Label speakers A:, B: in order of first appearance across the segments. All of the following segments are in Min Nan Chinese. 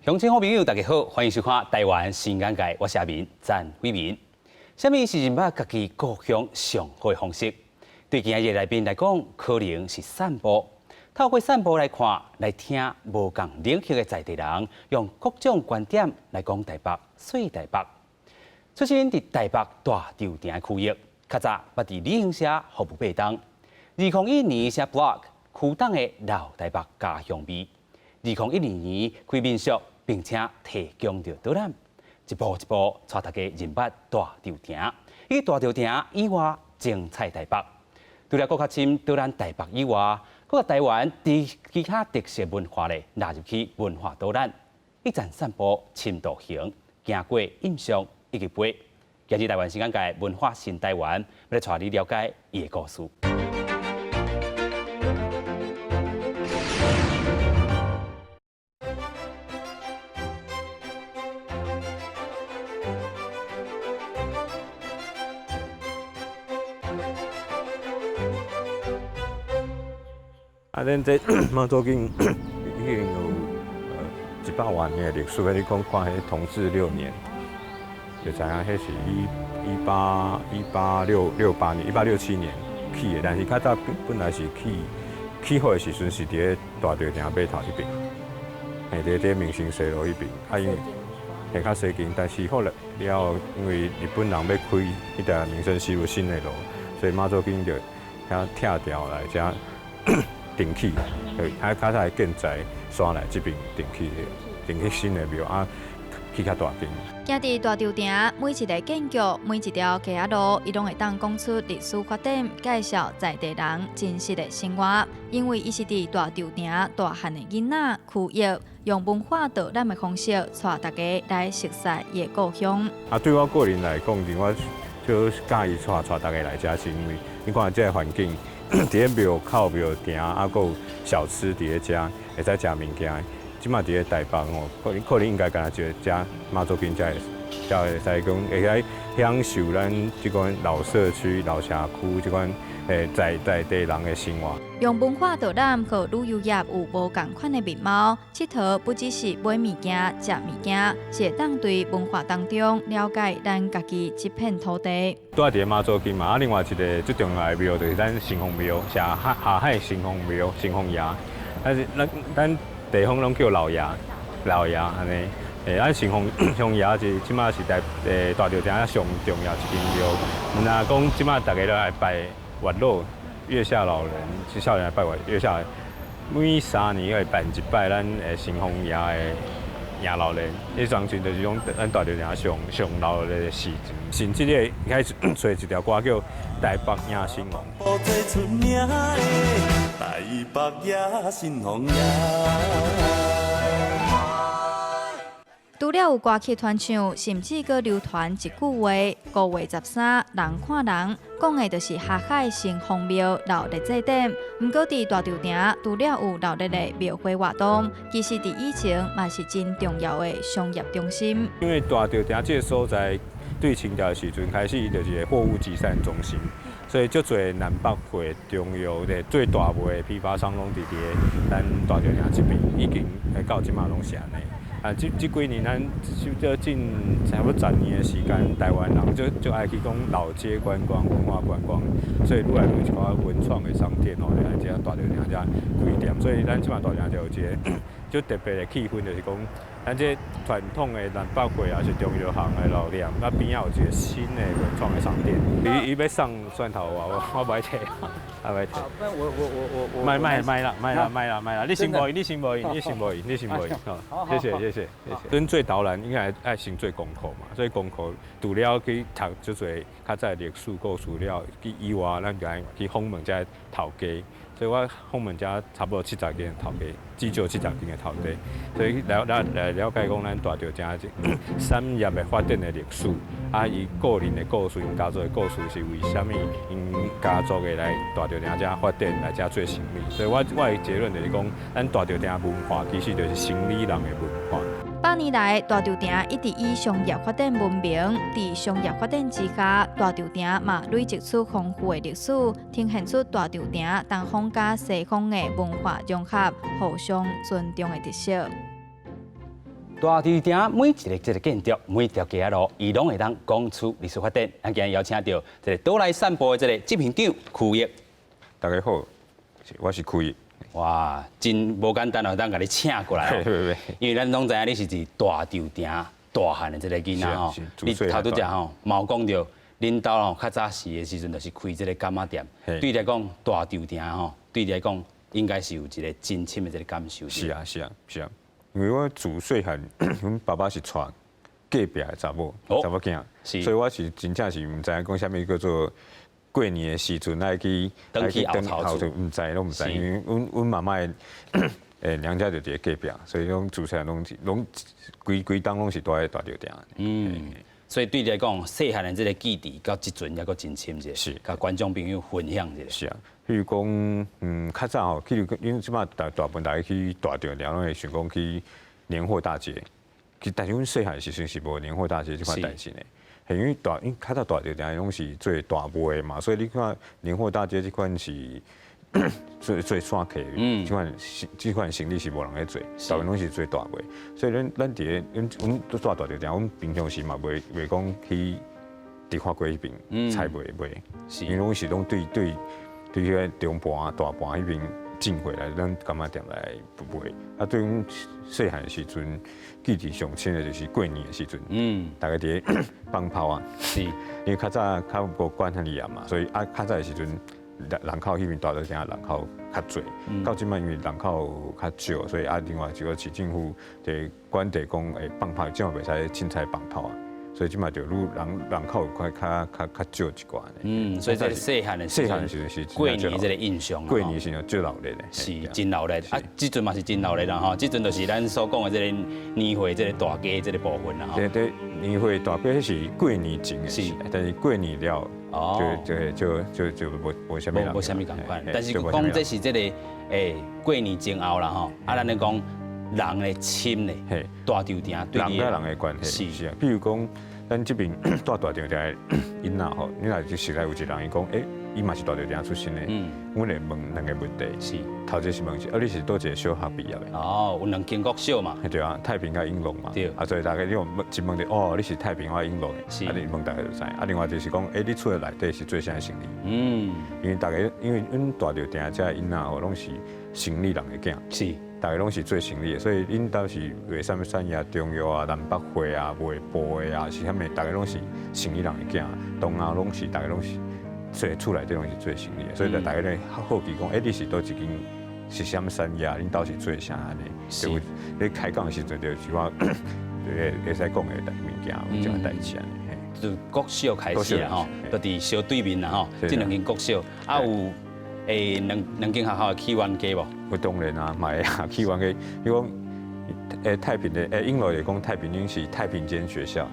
A: 鄉親好朋友，大家好，歡迎收看《台灣新眼界》，我是阿明詹偉民。啥物是認捌家己故鄉上好的方式？對今仔日來賓來講，可能是散步。透過散步來看、來聽無仝領域的在地人，用各種觀點來講台北、說台北。出生佇台北大稻埕的區域，較早捌佇旅行社服務八冬。2001年寫 blog 區董的老台北家鄉味。2012年開民宿，並且提供著導覽，一步一步帶大家認捌大稻埕，以及大稻埕以外精彩台北。除了閣較深導覽台北以外，閣共台灣佇其他特色文化咧納入去文化導覽，一站散步深度行，行過印象以及飛。今日台灣新眼界文化新台灣，欲來帶你了解伊的故事。
B: 啊，咱這媽祖宮已經有100外年的歷史。你講看彼同治六年，就知影彼是一八六八年、1867年起的。但是較早本來是起好的時陣是佇咧大稻埕碼頭彼邊，嘿，佇民生西路彼邊。啊，因為會較西近，但是後來了後，因為日本人欲開彼條民生西路新的路，所以媽祖宮就遐拆掉來遮重起，較較早建在山內這邊重起的，重起新的廟啊，起較大間。
C: 行佇大稻埕，每一个建築、每一條街仔路，伊攏會當講出歷史發展，介紹在地人真實的生活。因為伊是佇大稻埕大漢的囡仔，區域用文化導覽的方式，帶大家來熟悉伊的故鄉。
B: 啊，對我個人來講，我就喜歡帶大家來遮，是因為你看這个環境。佇咧廟口廟埕，啊，閣有小吃佇咧遮，會使食物件。這馬佇咧台北吼，可能應該干焦一个遮媽祖宮才會才會使講，會使享受咱這款老社區、老社區這款在地人的生活。
C: 用文化導覽予旅遊業有無仝款的面貌，𨑨迌不只是買物件、食物件，是會當對文化當中了解咱家己這片土地。
B: 拄仔佇咧媽祖宮嘛，啊，另外一个最重要的廟就是咱城隍廟，是下海城隍廟、城隍爺，但是咱地方攏叫老爺、老爺按呢。咱城隍爺是這馬是台大稻埕上重要一間廟。毋若講這馬逐家都愛拜月老。月下老人，是少年來拜月月下，每3年會辦一擺咱城隍爺的迎老人，彼當陣就是講咱大稻埕上上老的時陣，甚至會開始揣一條歌叫《台北迎新王》。
D: 台北迎新王
C: 除了有歌曲傳唱，甚至閣流傳一句話：5月13，人看人，講的就是霞海城隍廟鬧熱祭典。毋過佇大稻埕，除了有鬧熱的廟會活動，其實佇以前嘛是真重要的商業中心。
B: 因為大稻埕這个所在，對清朝的時陣開始，伊就是一個貨物集散中心，所以足濟南北貨中藥的最大賣的批發商攏佇佇咱大稻埕這邊，已經到這馬攏是按呢。啊，這幾年咱這近差不多10年的時間，台灣人就愛去講老街觀光、文化觀光，所以愈來愈一寡文創的商店吼，來遮大稻埕遮開店，所以咱這馬大稻埕就有一个足特別的氣氛，就是講咱這傳統的南北貨也是中藥行的老店，啊邊仔有一個新的文創的商店。伊欲送蒜頭我，我無愛提，我無愛提。
A: 我我我我
B: 賣賣賣啦賣啦賣啦賣啦！你先無閒，你先無閒，你先無閒，你先無閒。好，謝謝謝謝謝謝。阮做導覽應該愛先做功課嘛，所以功課除了去讀足濟較早歷史故事了，去以外，咱就愛去訪問這頭家。所以我訪問遮差不多七十間頭家，至少70間的頭家，所以來了解講咱大稻埕這產業的發展的歷史，啊，伊個人的故事，𪜶家族的故事是為啥物？𪜶家族會來大稻埕遮發展，來遮做生意。所以我的結論就是講，咱大稻埕文化其實就是生理人的文化。
C: 百年來，大稻埕一直以商業發展聞名。佇商業發展之下，大稻埕嘛累積出豐富的歷史，呈現出大稻埕東方佮西方的文化融合、互相尊重的特色。
A: 大稻埕每一个這个建築，每一條街仔路，伊攏會當講出歷史發展。咱今日邀請著這个島內散步的這个執行長區益。
B: 大家好，我是區益。
A: 哇，真無簡單哦，當共你請過來哦。因為咱攏知影你是佇大稻埕大漢的這个囡仔吼，你頭拄才吼嘛有講著，恁兜吼較早時的時陣就是開這个柑仔店。對你來講，大稻埕吼，對你來講應該是有一個真深的這个感受。
B: 是啊，是啊，是啊。因為我自細漢，阮爸爸是娶隔壁的查某，查某囝，所以我是真正是毋知影講啥物叫做過年的時陣愛去
A: 轉去後頭厝，
B: 毋知攏毋知，因為阮媽媽的娘家就佇隔壁，所以講自細攏攏規規冬攏是蹛佇大稻埕。
A: 嗯，所以對你來講，細漢的這个記憶到這陣猶閣真深者，共觀眾朋友分享一下。
B: 是啊，譬如講，較早吼，譬如講，因為這擺大大部分大家去大稻埕，攏會想講去年貨大街。其實但是阮細漢時陣是無年貨大街這款代誌的，係因為大，因較早大稻埕攏是做大賣的嘛，所以你看年貨大街這款是做做散客，這款生意是無人咧做，大部分攏是做大賣。所以咱佇咧，阮阮蹛大稻埕，阮平常時嘛袂講去迪化街彼邊採買賣，因為攏是攏對對對彼個中盤大盤彼邊進貨來咱柑仔店來賣。啊，對阮細漢時陣記憶上深的就是過年的時陣，大家佇咧放炮啊，因為較早較無管遐爾嚴嘛，所以啊較早的時陣人口彼邊大稻埕人口較濟，到這擺因為人口較少，所以啊另外一個市政府就管制講會放炮，這擺袂使凊彩放炮啊。所以這擺就愈人人口會較較較少一寡。
A: 嗯，所以這個細漢的
B: 細漢的時陣是
A: 過年這个印象，
B: 過年時陣最熱鬧的，
A: 是真熱鬧啊！這陣嘛是真熱鬧啦吼，這陣就是咱所講的這個年貨這个大街這个部分啦吼。
B: 對對，年貨大街是過年前的事，但是過年了，就就就就無無啥物
A: 無啥物仝款。但是講這是這个過年前後啦吼，啊，咱咧講人的心咧，大稻埕對
B: 人佮人的關係是啊，比如講。咱這邊蹛大稻埕的囡仔吼，你若就實在有一個人伊講，欸，伊嘛是大稻埕出身的，阮會問兩個問題，頭一個是問是，啊，你是佗一個小學畢業的？
A: 哦，有兩間國小嘛。
B: 對啊，太平佮永樂嘛。啊，所以大家你問一問著，哦，你是太平抑永樂的？啊，你問大家就知。啊，另外就是講，欸，你厝內底是做啥生意？因為大家因為阮大稻埕這囡仔吼，攏是生理人的囝。大家攏是做生意的，所以恁兜是賣啥物產業、中藥啊、南北貨啊、賣布的啊，是啥物？大家攏是生意人的囝，同學攏是大家攏是做厝內底攏是做生意的，所以就大家咧好奇講，欸，你是佗一間是啥物產業？恁兜是做啥按呢？就咧開講的時陣，就是講會會使講的物件，有這款代誌按呢。
A: 就國小開始啦吼，就佇小對面啦吼，這兩間國小啊有。欸，兩兩間學校會起冤家無？
B: 有當然啊，嘛會啊，起冤家。伊講，欸，太平的，欸，永樂會講太平恁是太平間學校，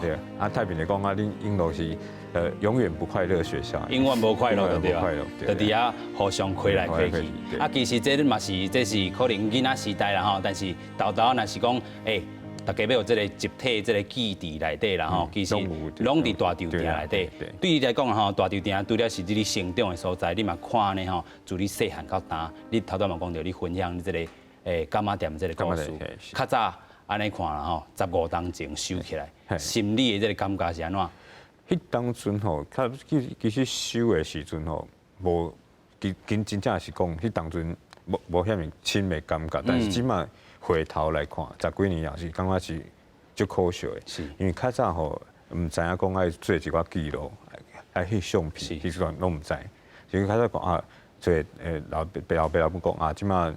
B: 對啊，太平會講啊，恁永樂是永遠不快樂學校，
A: 永遠無快樂對吧？就佇遐互相開來開去。啊，其實這嘛是這是可能囡仔時代啦吼，但是沓沓若是講，欸，大家欲有這个集體這个記憶內底啦吼，其實攏佇大稻埕內底。對你來講吼，大稻埕除了是你成長的所在，你嘛看呢吼，自你細漢到今，你頭拄嘛講著，你分享你這个柑仔店這个故事，較早按呢看啦吼，15冬前收起來，心理的這个感覺是按怎？
B: 彼當陣吼，較其其實收的時陣吼，無其其真正是講，彼當陣無無遐爾深的感覺，但是這擺回頭來看，十幾年也是感覺是足可惜的。因為較早吼，毋知影講愛做一寡記錄，愛翕相片，其實攏毋知。所以較早講啊，做老爸老爸老母講啊，這擺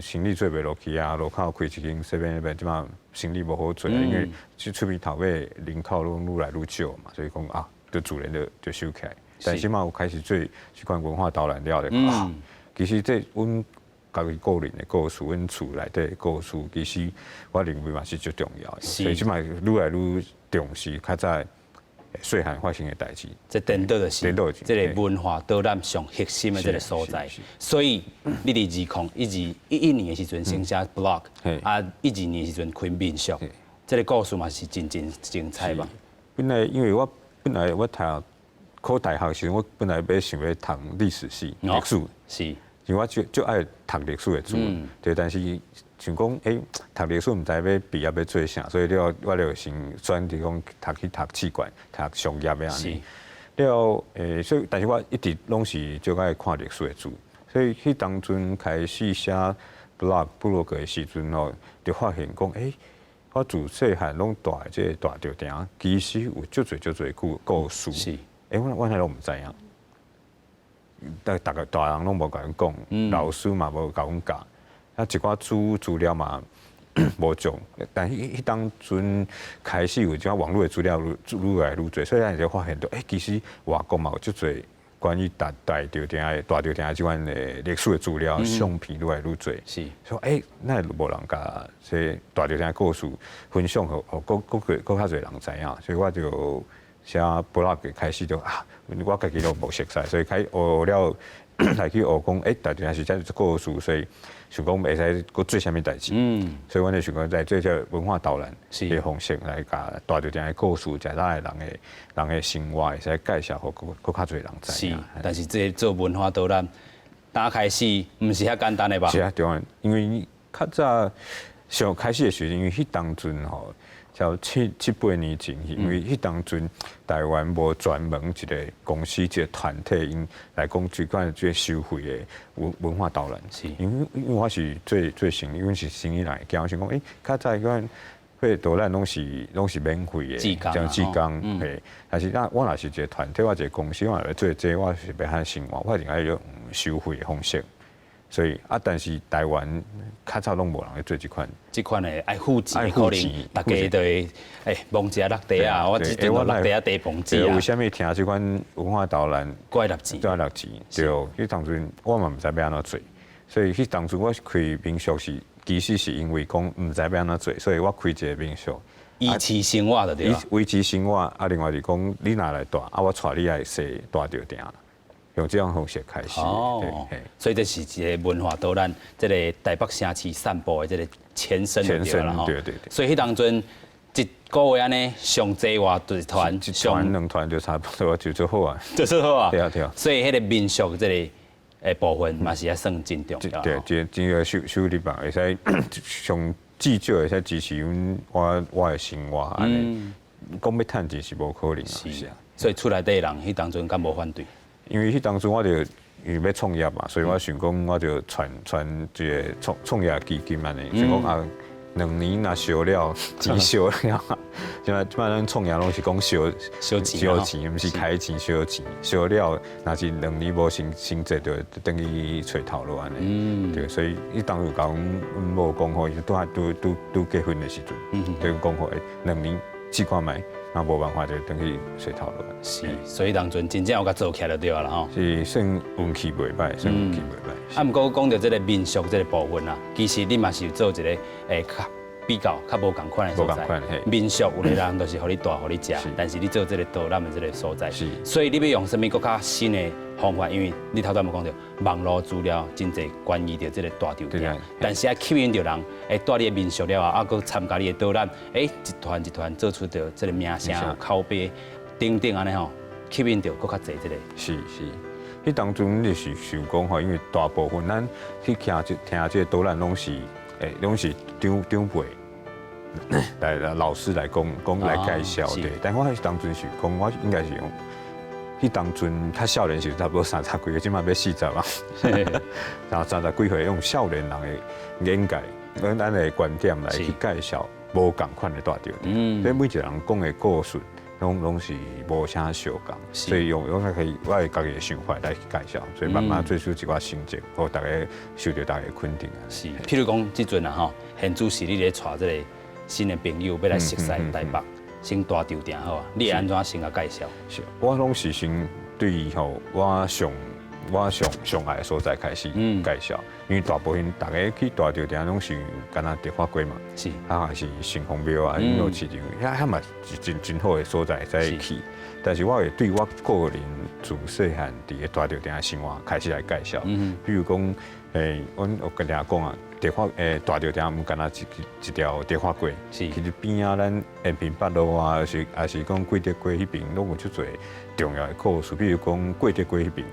B: 生意做袂落去啊，路口開一間 seven 這擺生意無好做，因為這出邊頭尾人口攏愈來愈少嘛，所以講啊，就自然就就收起來。但是這擺有開始做這款文化導覽了咧，啊，其實這阮家己個人的故事，阮厝內底的故事，其實我認為嘛是足重要的。所以這擺愈來愈重視較早細漢發生的代誌。
A: 這顛倒就是這个文化導覽上核心的這个所在。所以你佇2011年的時陣先寫 blog，啊，12年的時陣開民宿，這个故事嘛是真真精彩吧？
B: 本來因為我本來我讀考大學時，我本來欲想欲讀歷史系歷史，因為我足足愛讀歷史的書，對，但是想講，讀歷史毋知欲畢業欲做啥，所以了我就先選擇講讀去讀企管、讀商業的按呢。了所以但是我一直攏是足愛看歷史的書，所以彼當陣開始寫 blog 部落格的時陣吼，就發現講，我自細漢攏蹛佇這個大稻埕，其實有足濟足濟故事。我哪攏毋知影，但逐个大人攏無共阮講，老師嘛無共阮教，啊一寡資料嘛無足，但彼當陣開始有這網路的資料愈來愈濟，所以咱就發現到，其實外國嘛有足濟關於大稻埕的這款的歷史的資料、相片愈來愈濟。說哪會無人共這大稻埕的故事分享予閣較濟人知影，所以我就寫 blog 開始就啊，我家己都無熟似，所以開學了來去學講，大稻埕是這故事，所以想講會使閣做啥物代誌。所以阮就想講來做這文化導覽的方式來共大稻埕的故事，遮的人的生活會使介紹予閣較濟人知影。
A: 是，但是這做文化導覽，打開始毋是遐簡單的吧？
B: 是啊，對啊，因為較早上開始的時陣，因為彼當陣吼，就七八年前，因為彼當陣台灣無專門一個公司一個團體，𪜶來講這款這收費的文化導覽。因為我是做生意，阮是生意人的囝，我想講，較早彼款彼個導覽攏是免費的，
A: 志
B: 工志工嘿。但是那我若是一個團體，我一個公司，我若來做這個，我是欲按生活，我一定愛用收費的方式。所以啊，但是台灣較早攏無人咧做這款，
A: 這款的愛付錢，可能大家都會摸一下落地啊，我這陣落地啊，地房子啊。
B: 為啥物聽這款文化導覽？
A: 閣愛納錢，
B: 閣愛納錢，對。彼當陣我嘛毋知欲按怎做，所以彼當陣我開民宿是，其實是因為講毋知欲按怎做，所以我開一個民宿。
A: 維持生活就對。
B: 維持生活啊，另外是講你若來蹛，啊我帶你來踅大稻埕。用這種方式開始。
A: 哦，所以這是一個文化導覽，這個台北城市散步的這個前身就對啦。
B: 對對對。
A: 所以彼當陣一個月按呢，上濟偌濟團，
B: 一團兩團就差不多就做好啊。
A: 就做好啊。
B: 對啊對啊。
A: 所以彼個民宿這個部分嘛是也算真重要。
B: 對，這個收入吧，會使上至少會使支持阮我的生活按呢。講欲趁錢是無可能啊。是啊。
A: 所以厝內底人彼當陣敢無反對？
B: 因為彼當陣我就因為欲創業嘛，所以我想講我就存一個創業基金按呢，想講啊，2年若燒了，錢燒了，這擺咱創業攏是講燒
A: 燒錢，
B: 燒錢，毋是開錢燒錢，燒了，若是兩年無成績，就轉去揣頭路按呢。對，所以彼當陣共阮某講好，伊拄拄結婚的時陣，就講好，兩年試看覓。那無辦法就轉去揣頭路。
A: 是，所以當陣真正有共做起來就對啦吼。
B: 是算運氣袂䆀，算運氣袂䆀。
A: 啊，毋過講著這個民宿這個部分啊，其實你嘛是有做一個比較較無仝款的所在。民宿有的人就是予你蹛，予你食，但是你做這個導覽的這個所在，所以你欲用啥物閣較新的方法？因為你頭拄仔有講著網路資料真濟關於著這個大稻埕，但是愛吸引著人，蹛你的民宿了後，啊，閣參加你的導覽，一團一團做出著這個名聲、口碑等等按呢吼，吸引著閣較濟這個。
B: 是是，彼當陣就是想講吼，因為大部分咱去聽這個導覽攏是長輩來老師來講講來介紹的，但我彼當陣是講，我應該是用彼當陣較少年時差不多三十幾歲，這擺欲40啊，然後三十幾歲用少年人的眼界，用咱的觀點來去介紹無仝款的大稻埕，所以每一個人講的故事，攏是無啥相仝，所以用可以我的家己的想法來去介紹，所以慢慢做出一寡成績，予大家受著大家肯定啊。
A: 是，譬如講這陣啊吼，現主時你咧帶這個新的朋友欲來熟似台北，先大稻埕好啊，你會按怎先共介紹？
B: 是，我攏是先對吼我上愛的所在開始介紹，因為大部分大家去大稻埕攏是敢若迪化街嘛，啊，還是城隍廟啊，永樂市場，遐嘛是真好的所在會使去。但是我會對我個人自細漢佇个大稻埕的生活開始來介紹，比如講，阮有共大家講啊，迪化大稻埕毋敢若一條迪化街，其實邊仔咱延平北路啊，抑是講貴德街彼邊，攏有足濟重要的故事。比如講貴德街彼邊，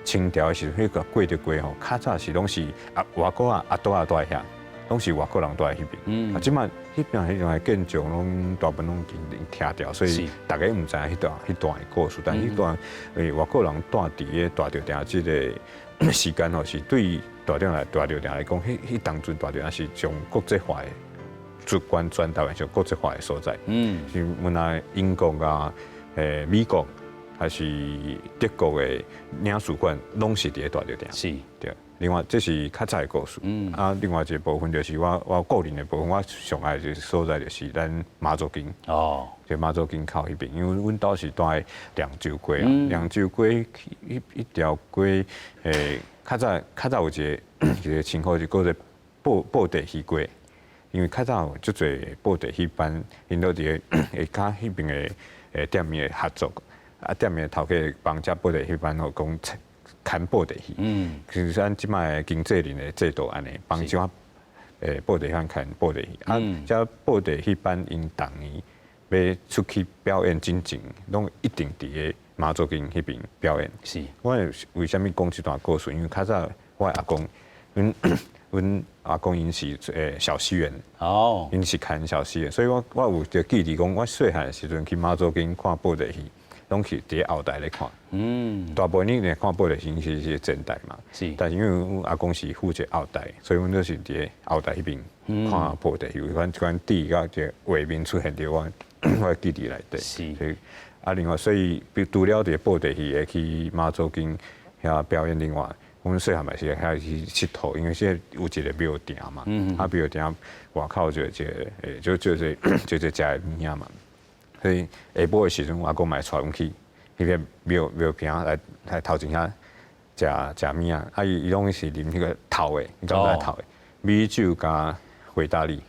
B: 清朝的時陣，彼個過著街吼，較早是攏是啊外國啊阿多仔住佇遐，攏是外國人住佇彼邊。啊，這擺彼邊彼種的建築攏大部分攏已經拆掉，所以大家毋知影彼段的故事。但彼段外國人住佇个大稻埕這个時間吼，是對大稻埕來講，彼當陣大稻埕是上國際化的，主觀全台灣上國際化的所在。是阮啊英國啊、美國還是德國的領事館，攏是佇咧大稻埕。對。另外，這是較早的故事。啊，另外一個部分就是我個人的部分，我上愛的所在就是咱媽祖宮。就媽祖宮口彼邊，因為阮兜是住佇涼州街啊。涼州街彼條街，較早有一個稱呼就叫做布袋戲街，因為較早有足濟布袋戲班，𪜶都佇咧會佮彼邊的店面的合作，啊，店面的頭家幫這布袋戲班吼講牽布袋戲。其實咱這擺的經紀人的制度按呢，幫這布袋戲班牽布袋戲，啊，這布袋戲班𪜶逐年欲出去表演進前，攏一定佇咧媽祖宮彼邊表演。我為啥物講這段故事？因為較早我阿公，阮阿公𪜶是小戲院，𪜶是牽小戲院，所以我有一個記憶講，我細漢的時陣去媽祖宮看布袋戲，攏是佇後台咧看。大部分你咧看布袋戲是前台嘛。但是因為阮阿公是負責後台，所以阮都是佇咧後台彼邊看布袋戲。有款這款地佮這個畫面出現佇我記憶內底。所以啊，另外，所以除了佇布袋戲會去媽祖宮遐表演，另外，阮細漢嘛是會遐去𨑨迌，因為這有一個廟埕嘛，啊廟埕外口就一個就這食的物件嘛，所以下晡的時陣，阿公嘛會帶阮去彼個廟埕來頭前遐食食物仔，啊伊攏是啉彼個透的，你敢知透的？米酒佮維達利。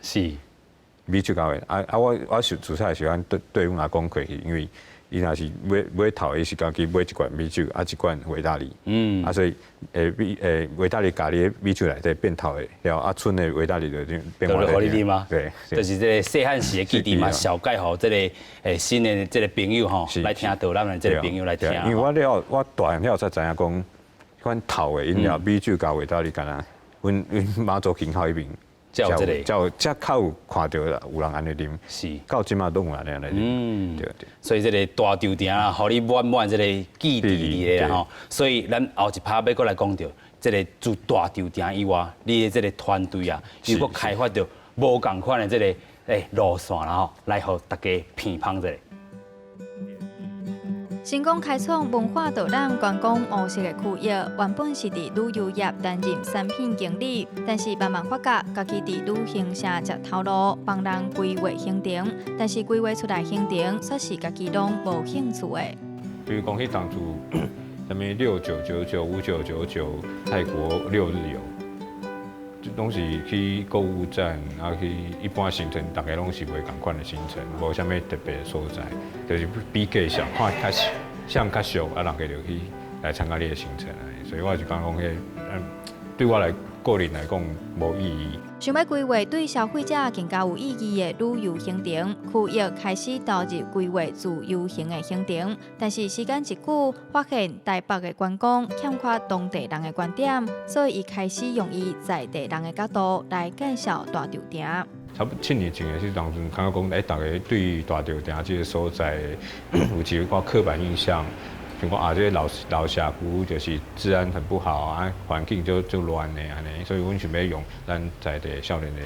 B: 米酒佮維啊啊！我是自細喜歡對阮阿公客氣，因為伊若是買透，伊是家己買一罐米酒，啊一罐維達利。啊，所以維達利加佇米酒內底變透的，了啊賰的維達利就變
A: 我予你啉嗎？
B: 對，
A: 就是這個細漢時的記憶嘛，紹介予這个新的這个朋友吼，來聽導覽的這个朋友來聽。
B: 因為我了我大漢了才知影講，款透的飲料米酒佮維達利敢若，阮媽祖宮口彼邊。
A: 才有這个，
B: 才有才較有看著有人按呢啉，到這馬攏有按呢來啉，對。
A: 所以這个大稻埕啊，予你滿滿這个記憶佇咧吼。所以咱後一趴欲閣來講著，這个除大稻埕以外，你的這个團隊啊，又閣開發著無仝款的這个路線啦吼，來予大家品嘗一下。
C: 成功開創文化導覽觀光模式的區域，原本是佇旅遊業擔任產品經理，但是慢慢發覺家己佇旅行社食頭路，幫人規劃行程，但是規劃出來行程，卻是家己攏無興趣的。
B: 比如講，彼當初啥物6999、5999泰國6日遊，攏是去購物站，啊去一般行程，逐家攏是袂仝款的行程，無啥物特別的所在，就是比價上看較啥較俗，啊人家就去來參加你的行程。所以我就感覺講，彼對我來個人來講無意義。
C: 想欲規劃對消費者更加有意義的旅遊行程，區域開始投入規劃自由行的行程，但是時間一久，發現台北的觀光欠缺當地人的觀點，所以伊開始用伊在地人的角度來介紹大稻埕。
B: 差不多7年前的時當陣，感覺講，大家對大稻埕這个所在有一個刻板印象，像講啊，這个老社區就是治安很不好啊，環境就亂的按呢，所以阮想欲用咱在地少年的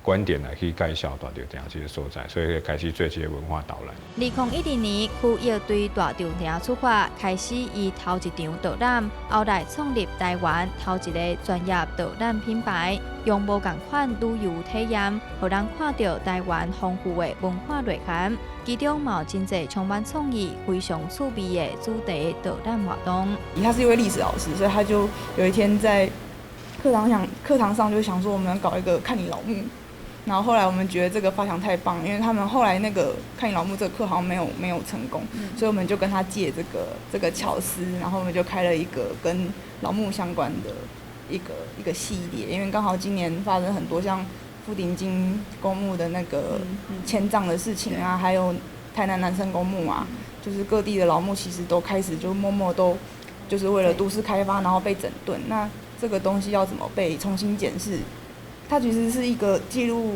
B: 觀點來去介紹大稻埕這个所在，所以開始做這个文化導覽。
C: 2012年，區域對大稻埕出發，開始伊頭一場導覽，後來創立台灣頭一个專業導覽品牌，用無仝款旅遊體驗，予人看著台灣豐富的文化內涵。其中嘛有真濟充滿創意、非常趣味的主題導覽活動。
E: 他是一位歷史老師，所以他就有一天在課堂上就想說，我們搞一個看你老母。然後後來我們覺得這個發想太棒，因為他們後來那個看你老母這個課好像沒有成功，所以我們就跟他借這個巧思，然後我們就開了一個跟老木相關的一個系列，因為剛好今年發生很多像富鼎金公墓的那個遷葬的事情啊，還有台南南山公墓啊，就是各地的老木其實都開始就默默都就是為了都市開發，然後被整頓。那這個東西要怎麼被重新檢視？它其實是一個記錄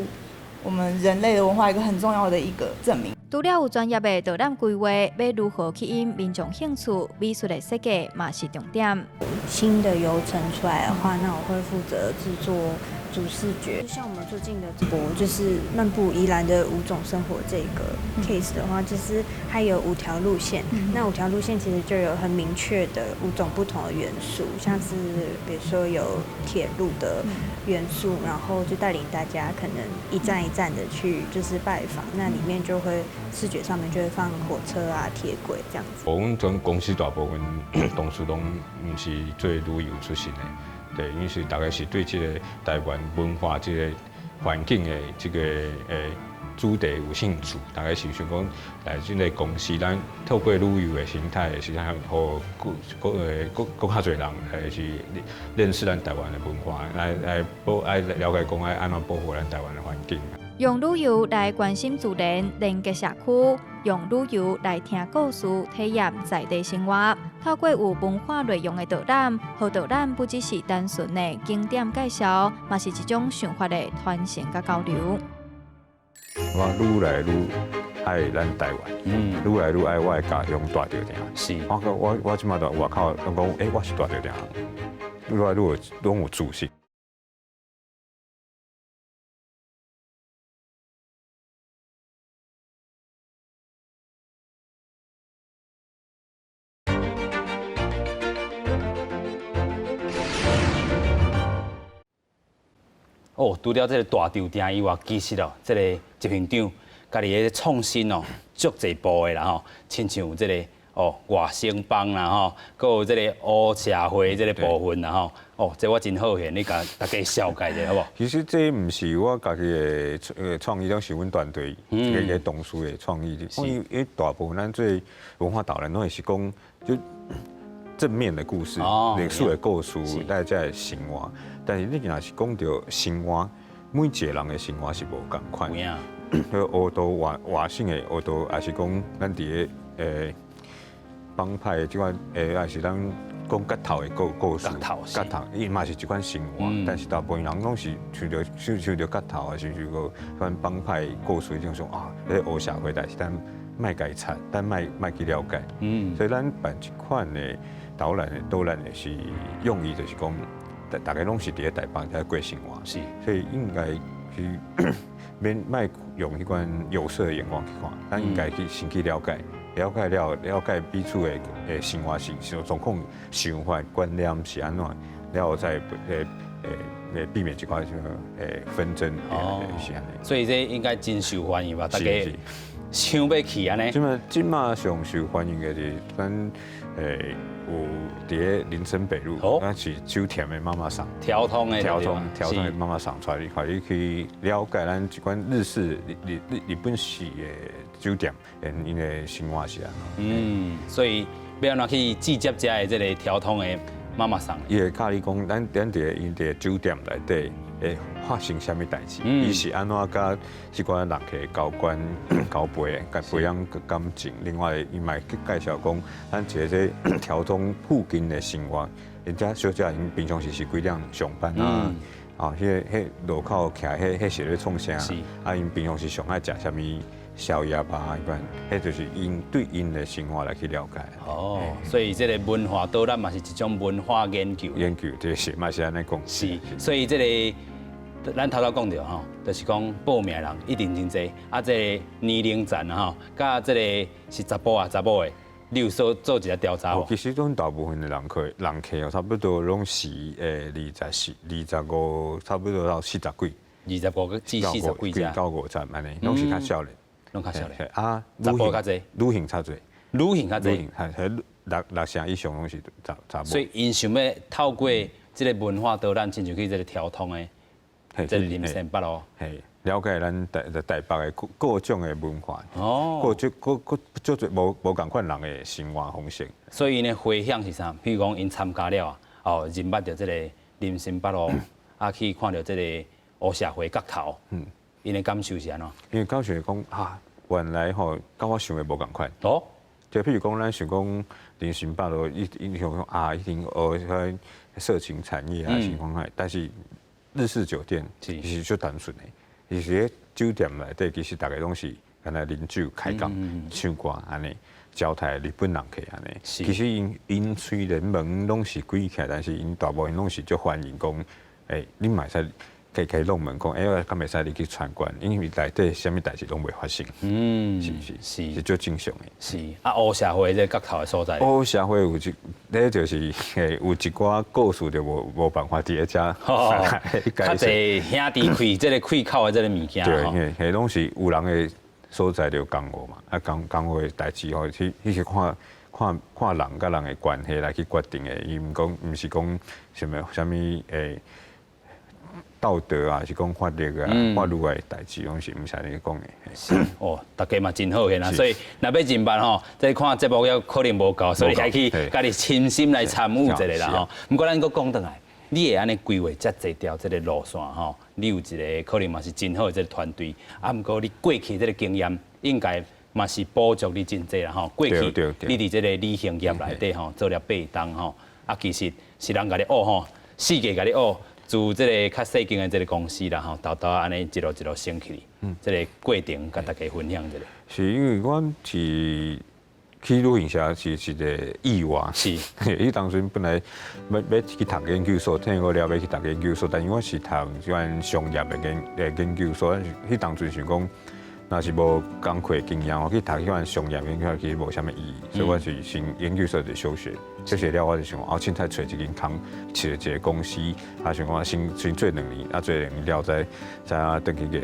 E: 我們人類的文化一個很重要的一個證明。
C: 除了有專業的導覽規劃，欲如何吸引民眾興趣，美術的設計嘛是重點。
F: 新的遊程出來的話，那我會負責製作主視覺。像我們最近的直播，就是漫步宜蘭的五種生活這個 case 的話，就是它有五條路線。那五條路線其實就有很明確的五種不同的元素，像是比如說有鐵路的元素，然後就帶領大家可能一站一站的去就是拜訪，那裡面就會視覺上面就會放火車啊、鐵軌這樣子。
B: 阮陣公司大部分同事攏毋是做旅遊出身的。對，因為是大概是對這個台灣文化這個環境的這個主題有興趣，大概是想講來這個公司，咱透過旅遊的形態，是讓予閣較濟人來是認識咱台灣的文化，來保愛了解講愛按怎保護咱台灣的環境。
C: 用旅遊來關心自然，連結社區；用旅遊來聽故事，體驗在地生活。透過有文化內容的導覽，予導覽不只是單純的景點介紹，嘛是一種想法的傳承佮交流。
B: 我愈來愈愛咱台灣，愈來愈愛我的家鄉大稻埕。我這馬在外口攏講，欸，我是大稻埕人，愈來愈有攏有自信。
A: 哦，除了這個大稻埕以外，其實哦，這個執行長家己的創新哦，足濟步的啦吼，親像這個哦外省幫啦吼，閣有這個烏社會這個部分啦吼，哦，這我真好奇，你共大家紹介一下好無？
B: 其實這毋是我家己的創意，攏是阮團隊一個同事的創意。因為大部分咱做文化導覽攏會是講就正面的故事，歷史的故事，大家的生活。但是你若是講著生活，每一個人的生活是無仝款。彼黑道外外省的黑道，抑是講咱佇咧幫派的這款抑是咱講結頭的故事。結頭，伊嘛是一款生活，但是大部分人攏是想著想著結頭，抑是想著款幫派故事，種想啊，彼黑社會，但是咱莫共伊插，咱莫莫去了解。所以咱辦這款的導覽的導覽的是用意，就是講。大家攏是佇咧台北在過生活，所以應該去免莫用彼款有色的眼光去看，咱應該去先去了解，了解了了解彼此的生活是狀況、想法、觀念是按怎，了後再避免這款什麼紛爭。哦，是按呢。
A: 所以這應該真受歡迎吧？大家想欲去按呢。
B: 這馬上受歡迎的是咱有佇咧林森北路，那是酒店的媽媽桑，
A: 條通的，
B: 條通條通的媽媽桑，帶你帶你去了解咱這款日式日本式的酒店，𪜶的生活是按怎。
A: 嗯，所以欲按怎去接觸遮的這個條通的媽媽桑？
B: 伊會教你講，咱佇𪜶佇酒店內底會發生啥物代誌，伊是按怎佮這款人客交關交陪，共培養感情。另外，伊嘛會去介紹講，咱一個這條通附近的生活，𪜶遮小姐𪜶平常時是幾點上班啊？啊，彼路口徛彼是咧創啥？啊，𪜶平常時上愛食啥物宵夜啊？彼款，彼就是𪜶對𪜶的生活來去了解。
A: 哦，所以這個文化導覽嘛是一種文化研究。
B: 研究，這是嘛是按呢講。
A: 是，所以這個。咱頭拄講著吼，就是講報名的人一定真濟，啊，這個年齡層吼，佮這個是查埔啊查某的，你有做做一個調查無？
B: 其實阮大部分的人客哦，差不多攏是24、25，差不多到40幾。
A: 25至40幾遮。
B: 到50按呢，攏是較少年。
A: 攏較少年。
B: 啊，
A: 查埔較濟。
B: 女性較濟。
A: 女性較濟。
B: 女性，係六成以上攏是查某。
A: 所以𪜶想欲透過這個文化導覽，親像去這個條通的。這個林森北路，
B: 嘿，了解咱台北的各種的文化，哦，各種各各足濟無仝款人的生活方式。
A: 所以呢，迴響是啥？比如講，𪜶參加了啊，哦，認捌著這個林森北路，啊，去看著這個烏社會角頭，𪜶的感受是按怎？𪜶
B: 的感受是講啊，原來吼，佮我想的無仝款。哦，就譬如講，咱想講林森北路，伊伊想講啊，一定哦，彼色情產業啊，情況下，但是日式酒店其實足單純的，其實咧酒店內底其實逐家攏是干焦啉酒開講唱歌按呢，招待日本人客按呢。其實𪜶𪜶雖然門攏是關起來，但是𪜶大部分攏是足歡迎講，欸，你嘛會使開開挵門講，欸，敢會使入去參觀？因為內底啥物代誌攏袂發生。是毋是？
A: 是。
B: 是足正常的。
A: 是啊，烏社會這個角頭的所在。
B: 烏社會有一，那就是有一寡故事就無無辦法佇咧遮。
A: 較濟兄弟開這个開口的這个物件。
B: 對，彼彼攏是有人的所在就江湖嘛，啊江江湖的代誌吼，去彼是看看看人佮人的關係來去決定的，伊毋講毋是講啥物啥物欸道德啊，是講法律啊、法律的代誌，攏是毋是按呢講的。
A: 是哦，大家嘛真好的啦，所以若欲認捌吼，這看節目猶可能無夠，所以愛去家己親身來參與一下啦吼。毋過咱閣講轉來，你會按呢規劃遮濟條這个路線吼，你有一个可能嘛是真好的這个團隊，啊，毋過你過去這个經驗應該嘛是補足你真濟啦吼。過去你佇這个旅行業內底吼做了八冬吼，啊，其實是人共你學吼，世界共你學。自這个較細間的這个公司啦吼，沓沓按呢一路一路升起，這个過程共大家分享一下。
B: 是因為阮是去旅行社是一个意外。伊當陣本來欲欲去讀研究所，聽過了欲去讀研究所，但是我是讀這款商業的研研究所，彼當陣想講，若是無工課經驗，我去讀彼款商業研究其實無啥物意義，所以我是先研究所就休學，休學了我就想，哦，凊彩揣一間空，揣一个公司，啊，想講先先做兩年，啊，做兩年了再再啊轉去個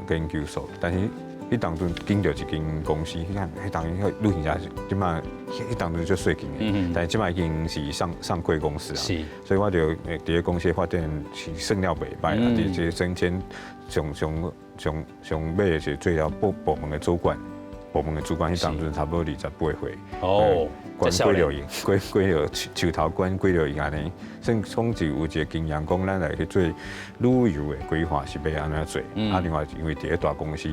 B: 讀研究所，但是彼當陣揀著一間公司，彼間彼當陣旅行社，這擺彼當陣足細間的，但是這擺已經是上上櫃公司啊，所以我就佇咧公司發展是算了袂䆀啦，佇這個升遷上上上上尾是做了部部門的主管，部門的主管彼當陣差不多28歲，管幾落億，幾幾落樹頭管幾落億按呢，算講是有一个經驗，講咱來去做旅遊的規劃是欲按怎做，啊，另外因為佇咧大公司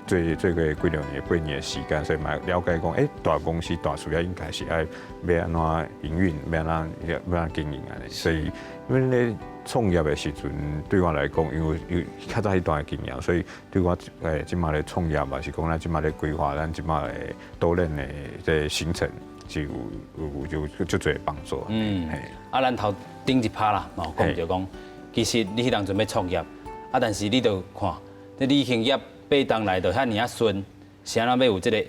B: 做做過幾六年、8年的時間，所以嘛了解講，欸，大公司大事業應該是愛欲按怎營運，欲按怎欲按怎經營按呢，所以因為咧創業的時陣，對我來講，因為有較早彼段的經驗，所以對我欸這擺咧創業嘛，是講咱這擺咧規劃，咱這擺的多練的這個行程是有有有足濟幫助。
A: 啊，咱頭頂一趴啦，哦，講就講，其實你彼當陣欲創業，啊，但是你著看，這旅行業八冬來著遐爾仔順，是按怎欲有這个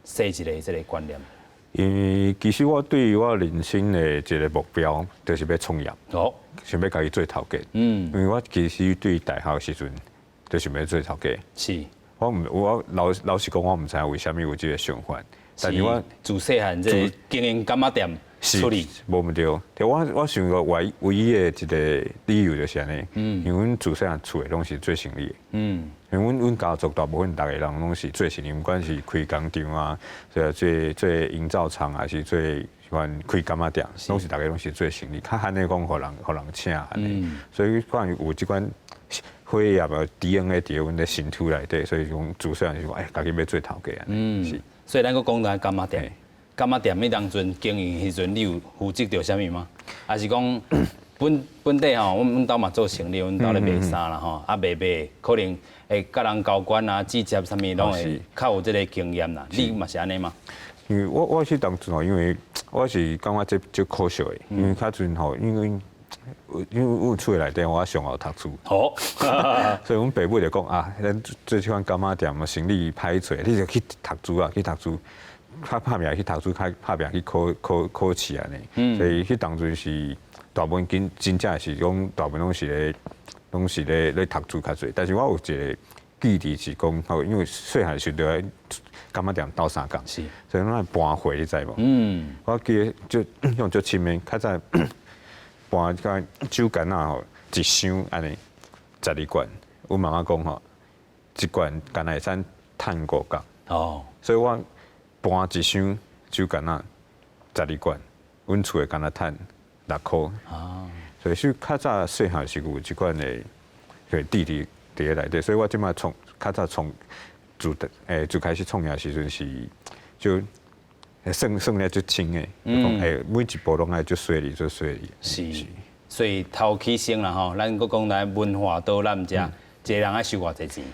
A: 踅一个這个觀念？
B: 因為其實我對於我人生的一个目標，就是欲創業，想欲家己做頭家。因為我其實對大學時陣，就想欲做頭家。我毋我老老實講，我毋知影為啥物有這个想法。但是我
A: 自細漢這个經營柑仔店處理。
B: 無毋對，我我想過唯唯一的一个理由就是按呢，因為阮自細漢厝內攏是做生意的。因為阮阮家族大部分逐个人攏是做生意，毋管是開工廠啊，做做做營造廠，還是做款開柑仔店，攏是逐个攏是做生意，較罕咧講予人予人請按呢。所以可能有這款血液的 DNA 佇阮的身軀內底，所以講自細漢就講，欸，家己欲做頭家按呢。是。
A: 所以咱閣講到柑仔店，柑仔店彼當陣經營時陣，你有負責著啥物嗎？還是講本本地吼，阮阮兜嘛做生意，阮兜咧賣衫啦吼，啊賣賣可能會佮人交關啊、接觸啥物攏會較有這个經驗啦。你嘛是按呢嗎？
B: 因為我我是當陣吼，因為我是感覺這足可惜的，因為較陣吼，因為因為阮厝內底我上後讀書，所以阮爸母就講啊，咱做這款柑仔店嘛，生意歹做，你就去讀書啊，去讀書，較拍拚去讀書，較拍拚去考考考試按呢。所以彼當陣是大部分真真正是講大部分攏是咧，攏是咧咧讀書較濟。但是我有一个記憶是講，吼，因為細漢時就佇柑仔店鬥相共，所以咱盤貨你知無？我記得就用足深的，較早盤個酒柑仔吼，一箱按呢12罐，阮媽媽講吼，一罐干焦會使趁5角。所以我盤一箱酒柑仔12罐，阮厝的干焦趁6箍。所以是較早細漢時有這款的個弟弟佇咧內底，所以我這擺創較早創自欸自開始創業時陣是就算算咧足清的，講每一步攏愛足細膩，足細膩。
A: 是，所以頭起先啦吼，咱閣講來文化導覽遮，一個人愛收偌濟錢？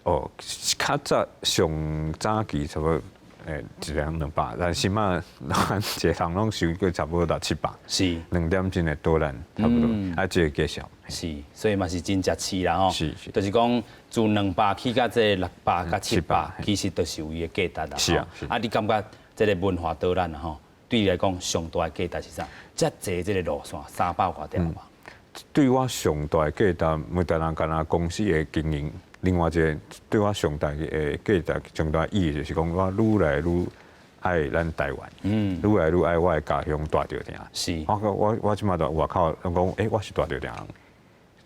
B: 哦，較早上早期差不多一人200，但是嘛，一個人攏收過差不多六七百。2點鐘的導覽差不多，啊，這個介紹。
A: 是，所以嘛是真食市啦吼。
B: 是是。
A: 就是講自200起到這600佮700，其實都是有伊的價值啦。
B: 是啊。
A: 啊，你感覺這個文化導覽吼，對你來講上大的價值是啥？遮濟這個路線300外條嘛。
B: 對我上大的價值，毋單單干焦公司的經營，另外一個對我上大的價值、上大意義就是講，我愈來愈愛咱台灣，愈來愈愛我的家鄉大稻埕。我這馬佇外口攏講，欸，我是大稻埕人，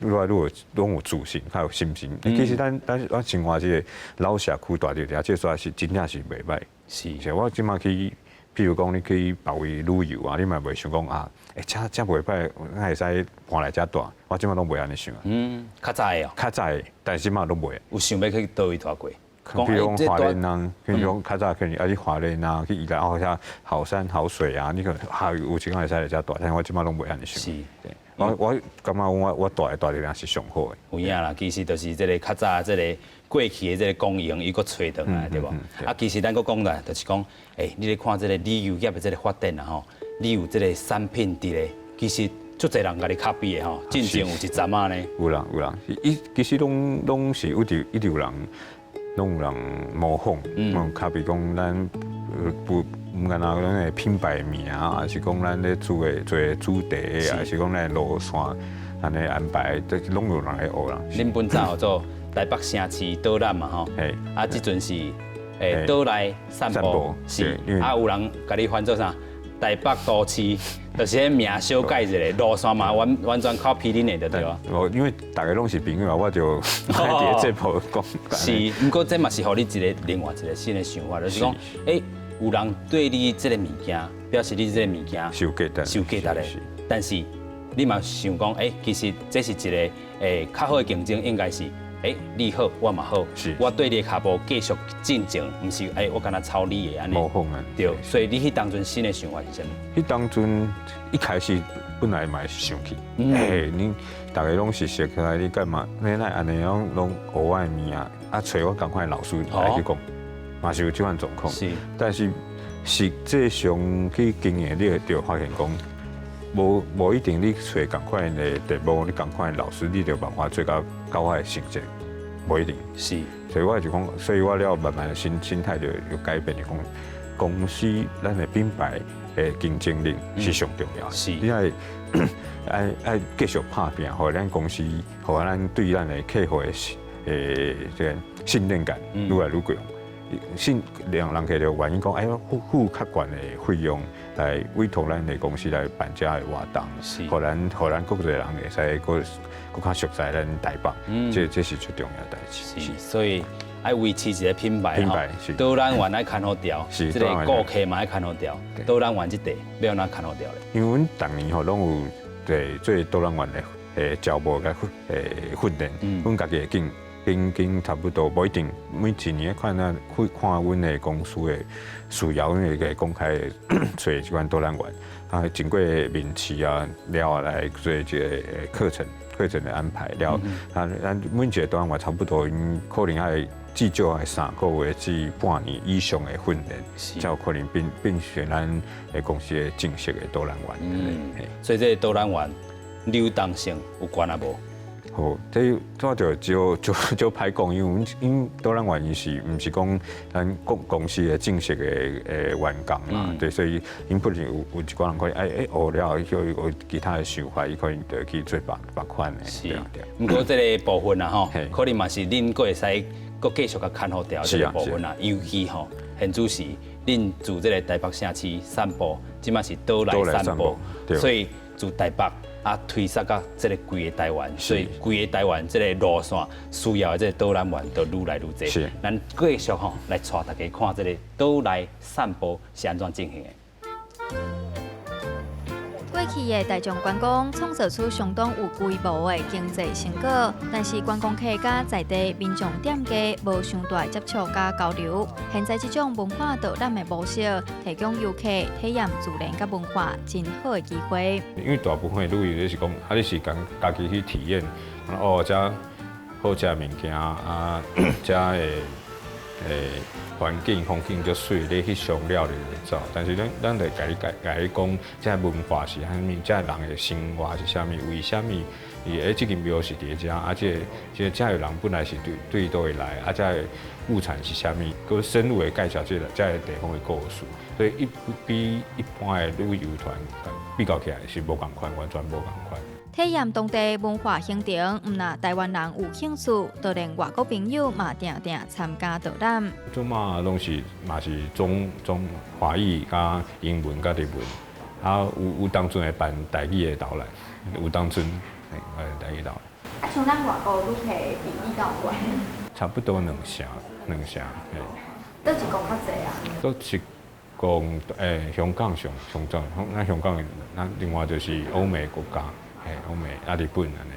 B: 愈來愈有攏有自信，較有信心。其實咱生活這個老社區大稻埕，這個所在是真正是袂䆀。是。我這馬去，譬如講你去別位旅遊啊，你嘛袂想講啊，欸，遮遮袂䆀，哪會使搬來遮住？我這馬攏袂按呢想啊。
A: 嗯，較早的哦。
B: 較早的，但是這馬攏袂。
A: 有想欲去佗位蹛過？
B: 比如講花蓮啊，比如講較早可能啊去花蓮啊，去宜蘭哦，遐好山好水啊，你可能還有時間會使來遮住，但是我這馬攏袂按呢想。我感覺我住的大稻埕是上好的。
A: 有影啦，其實就是這個較早這個過去的這個光榮，伊閣揣轉來，對無？啊，其實咱閣講來，就是講，欸，你咧看這個旅遊業的這個發展啊吼，你有這個產品佇咧，其實足濟人共你 copy 的吼，進前有一陣仔呢。
B: 有人有人，伊其實攏是有直一直有人，攏有人模仿，較比講咱毋干焦咱的品牌名，還是講咱咧做的做的主題，還是講咱的路線按呢安排，這攏有人來學啦。
A: 恁本早號做台北城市導覽嘛吼，啊，這陣是島內散步，是，啊，有人共你翻做啥？台北都市，就是彼名小改一下，路線嘛完完全 copy 恁的，就對啊。
B: 無，因為大家攏是朋友，我就佇節目講。
A: 是，毋過這嘛是予你一個另外一個新的想法，就是講，欸，有人對你這個物件表示你這個物件
B: 是有價值，
A: 是有價值的。但是你嘛想講，欸，其實這是一個較好的競爭，應該是，欸，你好，我嘛好，我對你的跤步繼續進前，毋是欸，我干焦抄你的按呢。
B: 模仿啊。
A: 對，所以你彼當陣新的想法是啥物？
B: 彼當陣一開始本來嘛是生氣，欸，你逐家攏是熟起來，你幹嘛？你哪會按呢攏攏學我的物啊？啊，揣我仝款的老師來去講，嘛是有這款狀況。但是實際上去經營，你會著發現講，無一定你揣仝款的題目，你仝款的老師，你就有辦法做到較好的成績，無一定。所以我就講，所以我了慢慢心態就有改變，就講公司咱的品牌的競爭力是上重要的。你愛愛繼續拍拚，予咱公司，予咱對咱的客戶的這個信任感愈來愈強。信讓人客就願意講，哎喲，付較懸的費用來委託咱的公司來辦這个活動，予咱閣濟人會使閣閣較熟悉咱台北，這是最重要的代誌。
A: 是，所以愛維持一個品牌，
B: 品牌是。
A: 導覽員愛牽好牢，這個顧客嘛愛牽好牢，導覽員這塊欲按怎牽好牢咧？
B: 因為阮逐年吼攏有對做導覽員的招募佮訓練，阮家己會經。經差不多，無一定每一年看咱去看阮的公司的需要，阮會公開揣這款導覽員，啊，經過面試啊了來做這個課程的安排了，啊，咱每一個導覽員差不多，𪜶可能愛至少愛3個月至半年以上的訓練，才有可能變成咱的公司的正式的導覽員。
A: 嗯，所以這個導覽員流動性有懸抑無？
B: 好，這這就就就就歹講，因為阮𪜶導覽員伊是毋是講咱公司的正式的員工啦，對，所以𪜶不是有一寡人可能愛學了後，有其他的想法，伊可能就去做別別款的。
A: 是，毋過這個部分啊吼，可能嘛是恁閣會使閣繼續共牽好牢這個部分啊，尤其吼，現主時恁自這個台北城市散步，這馬是島內散步，所以自台北啊，推捒到這個規个台灣，所以規个台灣這個路線需要的這個導覽員就愈來愈濟。咱繼續吼來帶大家看這個島內散步是按怎進行的。
C: 過去的大眾觀光創造出相當有規模的經濟成果，但是觀光客佮在地民眾店家無傷大的接觸佮交流。現在這種文化導覽的模式，提供遊客體驗自然佮文化真好的機會。
B: 因為大部分的旅遊就是講，啊，你是講家己去體驗，哦，遮好食的物件啊，遮的環境風景足媠，你翕相了就走。但是咱咱就共你共你講，這文化是啥物，這人的生活是啥物，為啥物伊欸這間廟是佇遮，啊，這個這遮的人本來是對對佗位來，啊，這個物產是啥物，閣深入的介紹這個遮個地方的故事。所以一比一般的旅遊團比較起來是無仝款，完全無仝款。
C: 體驗當地文化行程，毋但台灣人有興趣，就連外國朋友嘛定定參加導覽。
B: 這馬攏是嘛是中中華語佮英文佮日文，啊有有當陣會辦台語的導覽，有當陣辦台語導覽。
C: 啊，像咱外國旅客比例敢有懸？
B: 差不多兩成，兩成，嘿。
C: 佗一國較濟啊？
B: 佗一國香港上上濟，咱香港，咱另外就是歐美國家。歐美啊，日本按呢。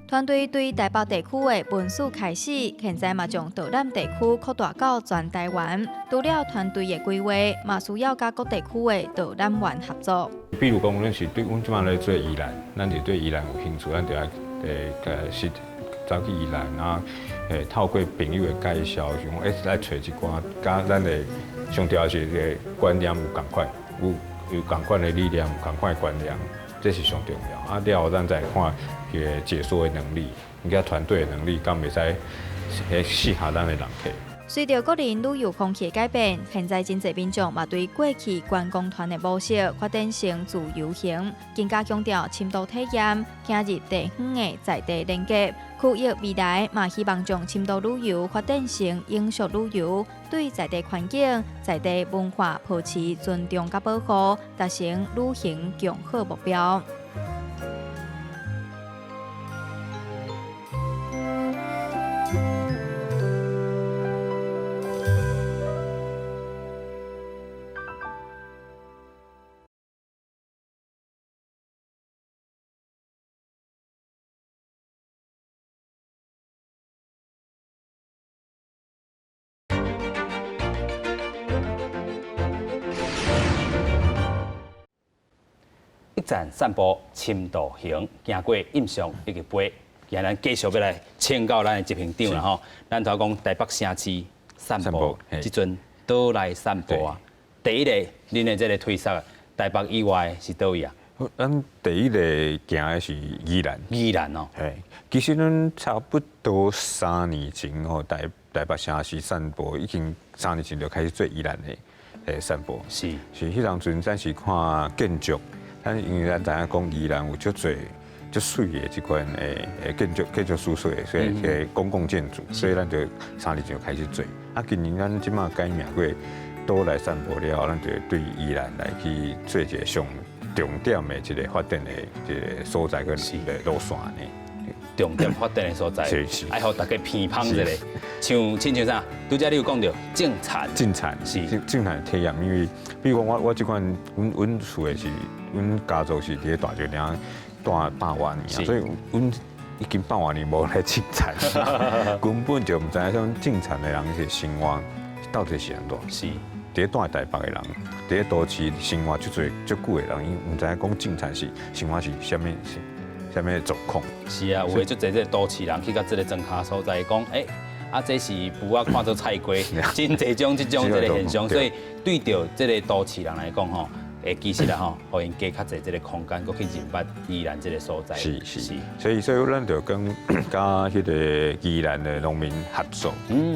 C: 團隊對台北地區的文史開始，現在嘛將導覽地區擴大到全台灣。除了團隊的規劃，嘛需要佮各地區的導覽員合作。
B: 比如講，咱是對阮這擺咧做宜蘭，咱就對宜蘭有興趣，咱就愛是走去宜蘭啊，透過朋友的介紹，想講來揣一寡，佮咱的上重要是這個觀念有仝款，有有仝款的理念，有仝款的觀念。這是上重要啊！了後咱再看伊个解說的能力，伊個團隊的能力，敢會使適合咱的人客。
C: 隨著個人旅遊風氣的改變，現在真濟民眾嘛對過去觀光團的模式發展成自由行，更加強調深度體驗，加入地方的在地連結。區域未來嘛希望將深度旅遊發展成永續旅遊，對在地環境、在地文化保持尊重佮保護，達成旅行共好目標。
A: 一站散步深度行，行過印象一直飛。今咱繼續欲來請教咱的執行長啦吼。咱頭講台北城市散步，這陣倒來散步啊。第一個，恁的這個推捒，台北以外是佗位啊？
B: 咱第一個行的是宜蘭。
A: 宜蘭哦。
B: 嘿，其實咱差不多三年前吼，台台北城市散步已經三年前就開始做宜蘭的散步。
A: 是
B: 是，彼當陣咱是看建築。咱因為咱知影講宜蘭有足濟足媠的這款建築建築師說的，所以這個公共建築，所以咱就三年前就開始做。啊，今年咱這馬改名過倒來散步了後，咱就對宜蘭來去做一個上重點的這個發展的這個所在跟路線呢。
A: 重點發展的所在，愛予大家偏芳一下。像親像啥？拄才你有講著種田，
B: 種田是種田體驗，因為比如講我我這款，阮阮厝的是，阮家族是佇咧大石嶺住百外年啊，所以阮已經百外年無來種田，根本就毋知影像種田的人是生活到底是按怎。
A: 是，
B: 佇咧住台北的人，佇咧都市生活足濟足久的人，伊毋知影講種田是生活是啥物。啥物狀況？
A: 是啊，有的足濟這個都市人去到這個莊跤所在，講欸，啊，這是匏仔看做菜瓜，真濟種這種這個現象，所以對著這個都市人來講吼，會其實啦吼，予𪜶加較濟這個空間，閣去認捌宜蘭這個所在。
B: 是是，所以所以咱就跟佮彼個宜蘭的農民合作。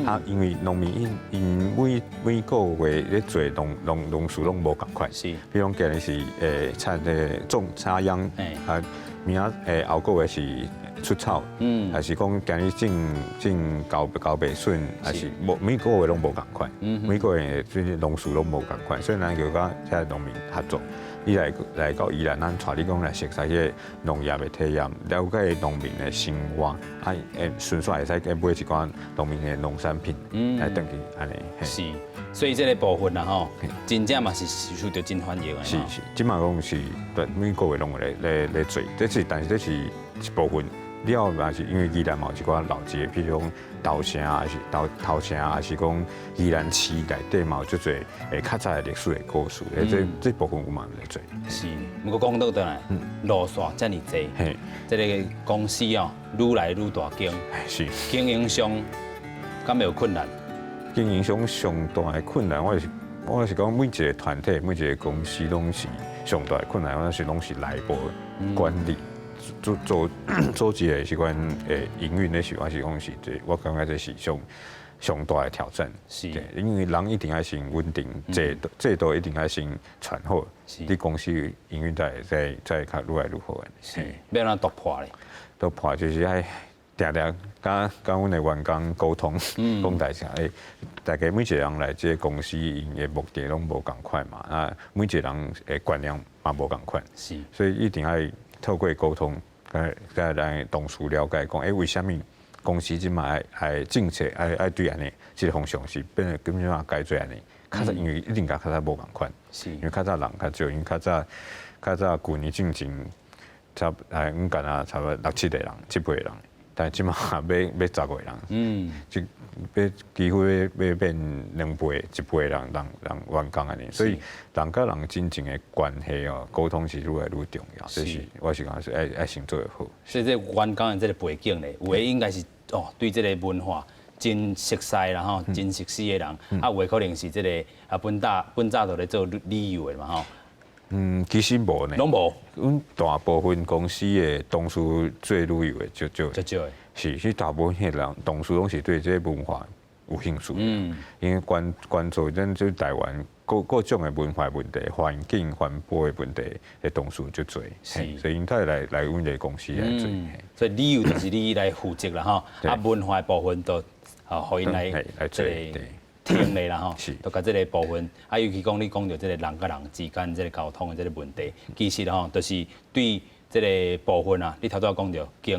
B: 啊，因為農民𪜶𪜶每每個月咧做農農農事攏無仝款。
A: 是，
B: 比如講今日是插這個種插秧，啊。明仔後個月是出草，還是講今日種種茭白筍，還是無每個月攏無仝款，每個月就是農事攏無仝款，所以咱就佮遮農民合作。你來來到宜蘭，咱帶你講來熟悉彼个農業的體驗，了解農民的生活，啊，順紲會使去買一寡農民的農產品來轉去按呢。
A: 是，所以這个部分啦吼，真正嘛是受著真歡迎的。
B: 是是，這馬講是對每個月攏會咧咧咧做，這是但是這是一部分。了嘛是因為宜蘭嘛有一寡老街，比如講頭城啊，還是頭頭城，還是講宜蘭市內底嘛有足濟較早的歷史的故事，這這部分有嘛來做。
A: 是，毋過講倒轉來，路線遮爾濟，這个公司哦，愈來愈大間，經營上敢會有困難？
B: 經營上上大的困難，我是講每一个團體、每一个公司攏是上大的困難，我是攏是內部管理。做做組織的這款營運的時候，我是講是這，我感覺這是上上大的挑戰。因為人一定愛先穩定，制度制度一定愛先傳好，你公司營運才會再再較愈來愈好。
A: 是，欲按怎突破咧？
B: 突破就是愛定定佮佮阮的員工溝通，講代志。大家每一个人來這个公司，𪜶的目的攏無仝款嘛，啊，每一个人的觀念嘛無仝款，所以一定愛透過溝通，共共咱同事了解講，欸，為啥物公司這馬愛愛政策愛愛對按呢，這个方向是變得根本嘛改做按呢？較早因為一定佮較早無仝款，因為較早人較少，因為較早較早舊年進前差哎，阮干焦差不多六七個人，七八個人，但這馬欲欲十個人，這欲幾乎欲欲變兩倍、一倍人人人員工按呢，所以人佮人真正的關係哦，溝通是愈來愈重要。這是我是感覺是愛愛先做會好。
A: 所以這員工的這个背景咧，有的應該是哦，對這个文化真熟悉啦吼，真熟悉的人，啊，有的可能是這个啊本早本早就咧做旅遊的嘛吼。
B: 嗯，其實無呢。
A: 攏無。
B: 阮大部分公司的同事做旅遊的足少。
A: 足少的。
B: 是，是大部分的人同事攏是對這个文化有興趣。因為關關注咱這台灣各各種的文化問題、環境環保的問題的同事足濟。所以𪜶才會來來阮這个公司來做。
A: 所以旅遊就是你來負責啦吼，啊文化的部分就哦，予𪜶來
B: 來做。
A: 停咧啦吼，就共這个部分，啊，尤其講你講著這个人佮人之間這个溝通的這个問題，其實吼，就是對這个部分啊，你頭拄仔講著經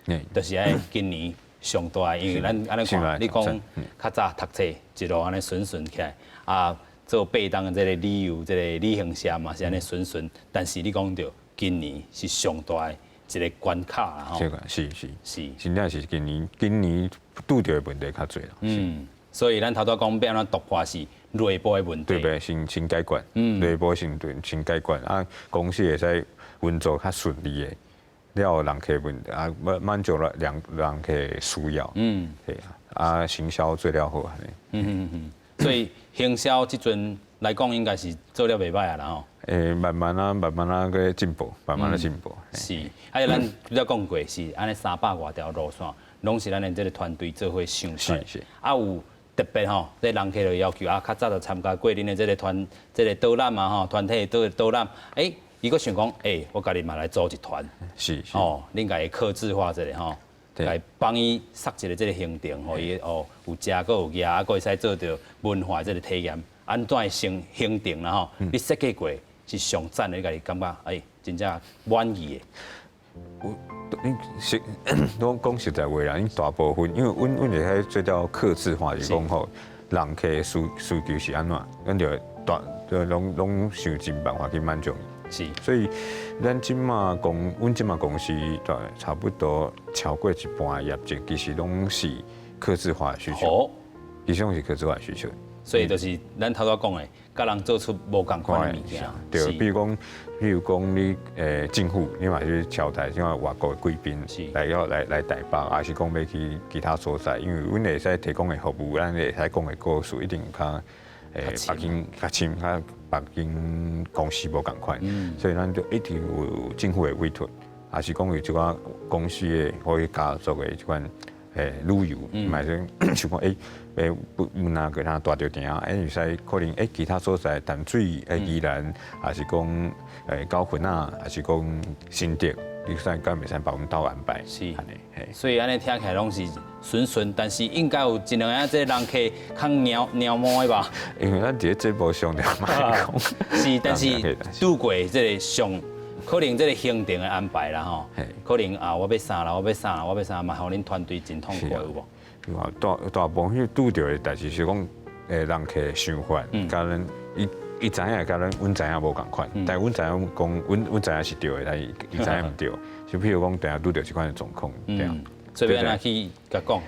A: 營，就是愛今年上大，因為咱按呢看，你講較早讀冊一路按呢順順起來，啊，做八冬的這个旅遊這个旅行社嘛是按呢順順，但是你講著今年是上大的一个關卡啦吼。
B: 是是是，真正是今年今年拄著的問題較濟啦。
A: 嗯。所以咱頭拄仔講欲按怎突破是內部的問題。
B: 對對，先先解決，內部先對先解決，啊，公司會使運作較順利的，了後人客問題啊，滿滿足了人人客需要，對啊，啊，行銷做了好按呢。
A: 所以行銷這陣來講，應該是做了袂䆀啊啦吼。
B: 欸，慢慢啊，慢慢啊，閣進步，慢慢啊進步。
A: 是，啊，咱拄才講過是按呢三百外條路線，攏是咱的這个團隊做伙想出來。啊有。特別吼，這人客就要求啊，較早就參加過恁的這个團、這个導覽嘛吼，團體導導覽，欸，伊閣想講，欸，我家己嘛來組一團，哦，恁共伊客製化一下吼，來幫伊設一个這个行程，予伊哦有食閣有行，啊，閣會使做著文化這个體驗，按怎的行行程啦吼，你設計過是上讚的，你家己感覺欸，真正滿意的。
B: 我你實講講實在話啦，𪜶大部分因為阮阮會使做到客製化，是講吼，人客需需求是按怎，阮就大就攏攏想盡辦法去滿足伊。所以咱這馬公，阮這馬公司對差不多超過一半的業績，其實攏是客製化的需求。其實攏是客製化的需求。
A: 所以就是咱頭拄仔講的，共人做出無仝款的物件。
B: 對，比如講，比如講你政府，你嘛是招待像外國的貴賓來要來來台北，還是講欲去其他所在，因為阮會使提供的服務，咱會使講的故事一定較別間較深，較別間公司無仝款，所以咱就一定有政府的委託，還是講有這寡公司的或者家族的這款旅遊，嘛是想講欸，不若個他大稻埕，會使可能其他所在淡水、宜蘭，還是講九份啊，還是講新竹，你使敢袂使幫阮鬥安排？
A: 是。
B: 按呢，嘿。
A: 所以按呢聽起來攏是順順，但是應該有一兩個這個人客較貓貓毛的吧？
B: 因為咱佇咧節目上就莫講。
A: 是，但是拄過這個上可能這個行程的安排啦吼，可能啊我欲啥啦，我欲啥啦，我欲啥嘛，予恁團隊真痛苦有無？
B: 大大部分拄著的代誌是講，人客想法，佮咱伊伊知影，佮咱阮知影無仝款，但阮知影講，阮知影是對的，但伊伊知影毋對。就譬如講，定拄著這款的狀況，對啊。
A: 所以欲按怎去共講？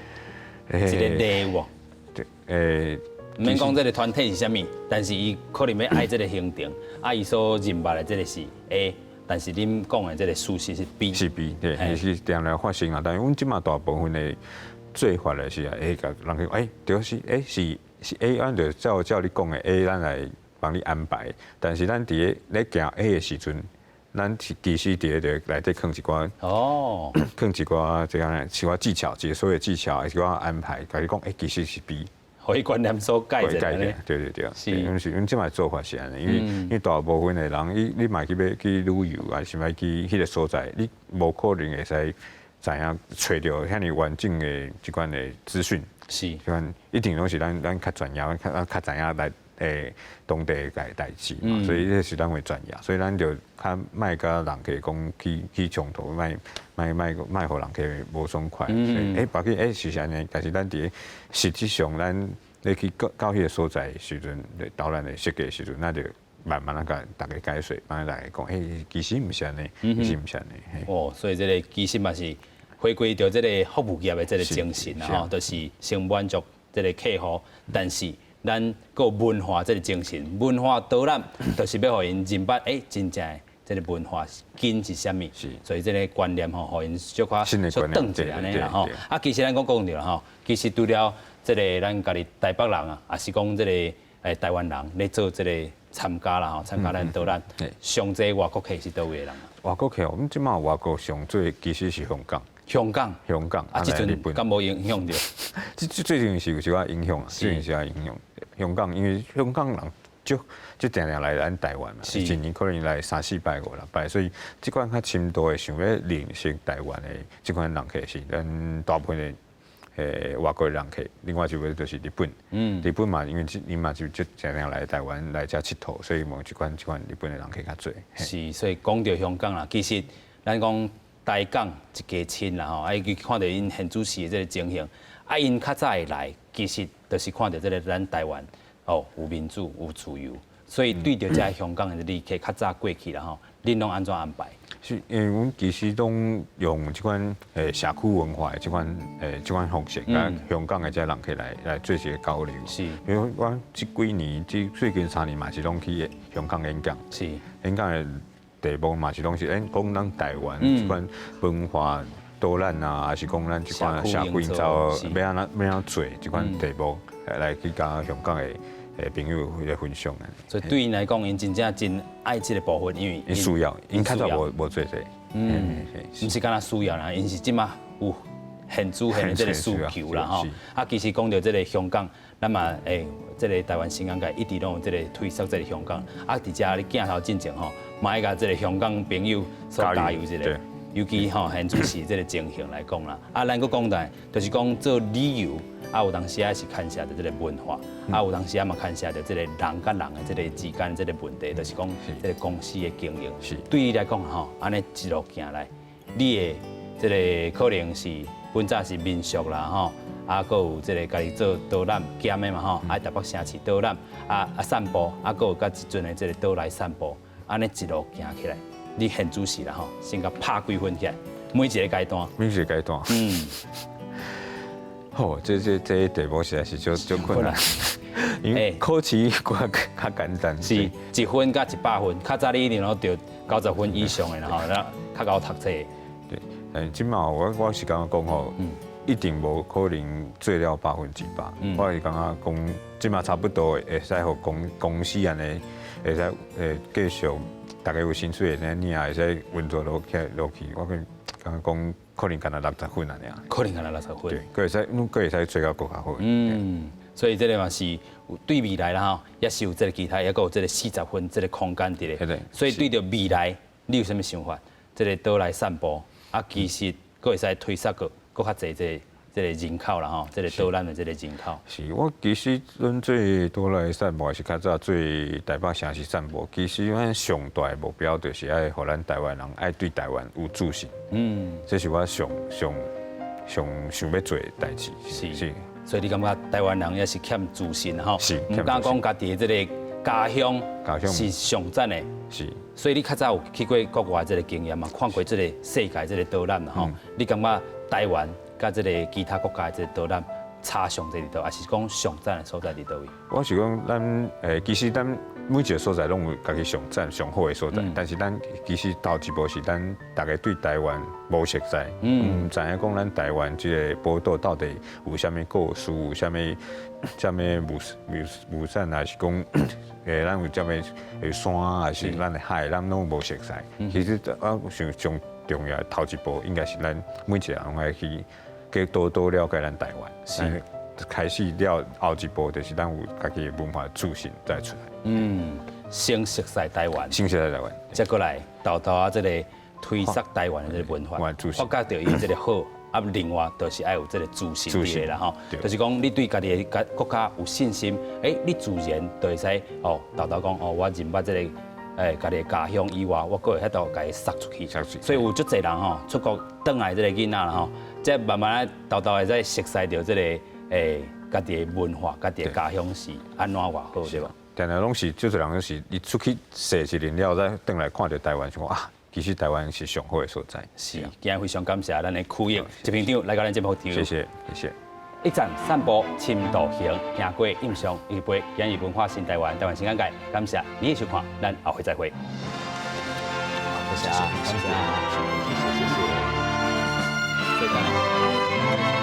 A: 一個例有無？
B: 對，
A: 毋免講這個團體是啥物，但是伊可能欲愛這個行程，啊，伊所認捌的這個是 A，但是恁講的這個事實是 B。
B: 是 B，對，是定來發生啊。但是阮這馬大部分的做法咧是啊，會共人去，對是，是是 A，咱就照照你講的 A，咱來幫你安排。但是咱佇咧咧行 A 的時陣，咱是其實佇咧內底囥一寡，囥一寡這樣一寡技巧，一個所謂技巧，一寡安排，共伊講，其實是 B。
A: 予伊觀念所改一下。
B: 對對對，是。阮是阮這擺做法是按呢，因為大部分的人，你嘛去欲去旅遊，還是欲去彼個所在，你無可能會使知影揣著遐爾完整的這款的資訊。這款一定攏是咱較專業，咱較知影來當地的代誌嘛，所以這是咱的專業，所以咱就較莫共人客講去衝突，莫莫莫莫予人客無爽快。別去是按呢，但是咱佇實質上，咱咧去到到彼個所在時陣，導覽的設計時陣，咱就慢慢仔共大家解說，慢慢大家講，其實毋是按呢，其實毋是按呢。
A: 哦，所以這個其實嘛是回歸著這個服務業的這個精神啦，吼，就是先滿足這個客戶，但是咱閣有文化這個精神，文化導覽就是欲予𪜶認捌，真正的這個文化根是啥物？所以這個觀念吼，予𪜶小可小轉一下按呢啦吼。啊，其實咱講講著啦吼，其實除了這個咱家己台北人啊，抑是講這個台灣人咧做這個參加啦吼，參加咱導覽，上濟外國客是佗位的人啊？
B: 外國客，阮這馬外國上濟其實是香港。
A: 香港。
B: 香港。
A: 啊，這陣敢無影響著？
B: 這最近是有小可影響啊，最近是有影響。香港因為香港人就就定定來咱台灣嘛，一年可能來三四擺五六擺，所以這款較深度的想欲認識台灣的這款人客是咱大部分的外國人客，另外一個就是日本，日本嘛，因為𪜶嘛就就定定來台灣來遮𨑨迌，所以嘛這款這款日本的人客較濟。
A: 是，所以講著香港啦，其實咱講台港一家親啦吼，啊，伊看著𪜶現主時的這個情形，啊，𪜶較早會來，其實就是看著這個咱台灣哦有民主有自由，所以對著這香港的旅客較早過去啦吼，恁攏按怎安排？
B: 是，因為阮其實攏用這款社區文化的這款方式，共香港的這人客來做一個交流。比如我這幾年，這最近3年嘛是攏去香港演講。演講的題目嘛是攏是講咱台灣這款文化導覽啊，還是講咱這款社區營造欲按怎欲按怎做這款題目來去共香港的朋友來分享。
A: 所以對𪜶來講，𪜶真正真愛這個部分，因為
B: 𪜶需要，𪜶較早無做這個。
A: 毋是干焦需要啦，𪜶是這馬有現主現的這個需求啦吼。啊，其實講著這個香港，咱嘛這個台灣新眼界一直攏有這個推捒這個香港。啊，佇遮咧鏡頭進前吼，嘛愛共這個香港朋友所加油一下。尤其吼現主時這個情形來講啦，啊，咱閣講來，就是講做旅遊，啊，有當時仔是牽涉著這個文化，啊，有當時仔嘛牽涉著這個人佮人的這個之間這個問題，就是講這個公司的經營。對你來講吼，按呢一路行來，你的這個可能是本早是民宿啦吼，啊，閣有這個家己做導覽兼的嘛吼，啊，台北城市導覽，啊啊散步，啊，閣有佮這陣的這個島內散步，按呢一路行起來。你現主時啦吼，先共拍幾分起來，每一個階段，
B: 每一個階段，好，這題目實在是足足困難，因為考試較較簡單，
A: 是1分佮100分，較早你一定攏著90分以上的啦吼，那較𠢕讀冊。
B: 對，但這馬我是感覺講吼，一定無可能做了100%，我是感覺講，這馬差不多會使予公司按呢，會使繼續。大家有薪水會使領，會使運作落起落去。我感覺講可能干焦60分按呢。
A: 可能干焦60分。
B: 對，閣會使，閣會使做到閣較好。
A: 嗯，所以這个嘛是對未來啦吼，也是有這个期待，抑閣有這个40分這个空間佇咧。所以對著未來，你有啥物想法？這个島內散步啊，其實閣會使推捒閣閣較濟這个人口啦吼，這个導覽的這个人口。
B: 是我其實阮做島內散步，是較早做台北城市散步。其實阮上大的目標就是愛予咱台灣人愛對台灣有自信。這是我上上上想欲做的代誌。
A: 是。所以你感覺台灣人也是欠自信吼？
B: 是。
A: 毋敢講家己的這個家鄉是上讚的。
B: 是。
A: 所以你較早有去過國外這个經驗嘛？看過這个世界這个導覽啦吼？你感覺台灣佮這个其他國家的這个導覽差上濟佇佗，抑是講上讚的所在佇佗位？
B: 我是講咱其實咱每一个所在攏有家己上讚上好的所在，但是咱其實頭一步是咱逐家對台灣無熟悉，毋知影講咱台灣這个寶島到底有啥物故事，有啥物啥物物產，抑是講咱有啥物山，抑是咱的海，咱攏無熟悉。其實我想上重要的頭一步，應該是咱每一个人攏愛去閣多多了解咱台灣。開始了後一步，就是咱有家己的文化自信再出來。
A: 嗯，先熟悉台灣，
B: 先熟悉台灣，
A: 再過來沓沓仔這个推捒台灣的這个文化，發覺著伊這个好。啊，另外就是愛有這个自信佇咧啦吼，就是講你對家己的國家有信心，你自然就會使哦，沓沓講哦，我認捌這个家己的家鄉以外，我閣會遐度共伊捒出去。所以有足濟人吼出國轉來這个囡仔啦吼，才慢慢仔沓沓會使熟悉著這个家己的文化、家己的家鄉是按怎偌好，對無？
B: 定定攏是，足濟人攏是，伊出去踅一輪了，再轉來看著台灣，想講啊，其實台灣是上好的所在。
A: 是，今日非常感謝咱的區域執行長來到咱節目場。
B: 謝謝，謝謝。
A: 一站散步深度行，行過印象一杯，今日文化新台灣，台灣新眼界，感謝你的收看，咱後回再會。多謝，感謝，謝謝，謝謝。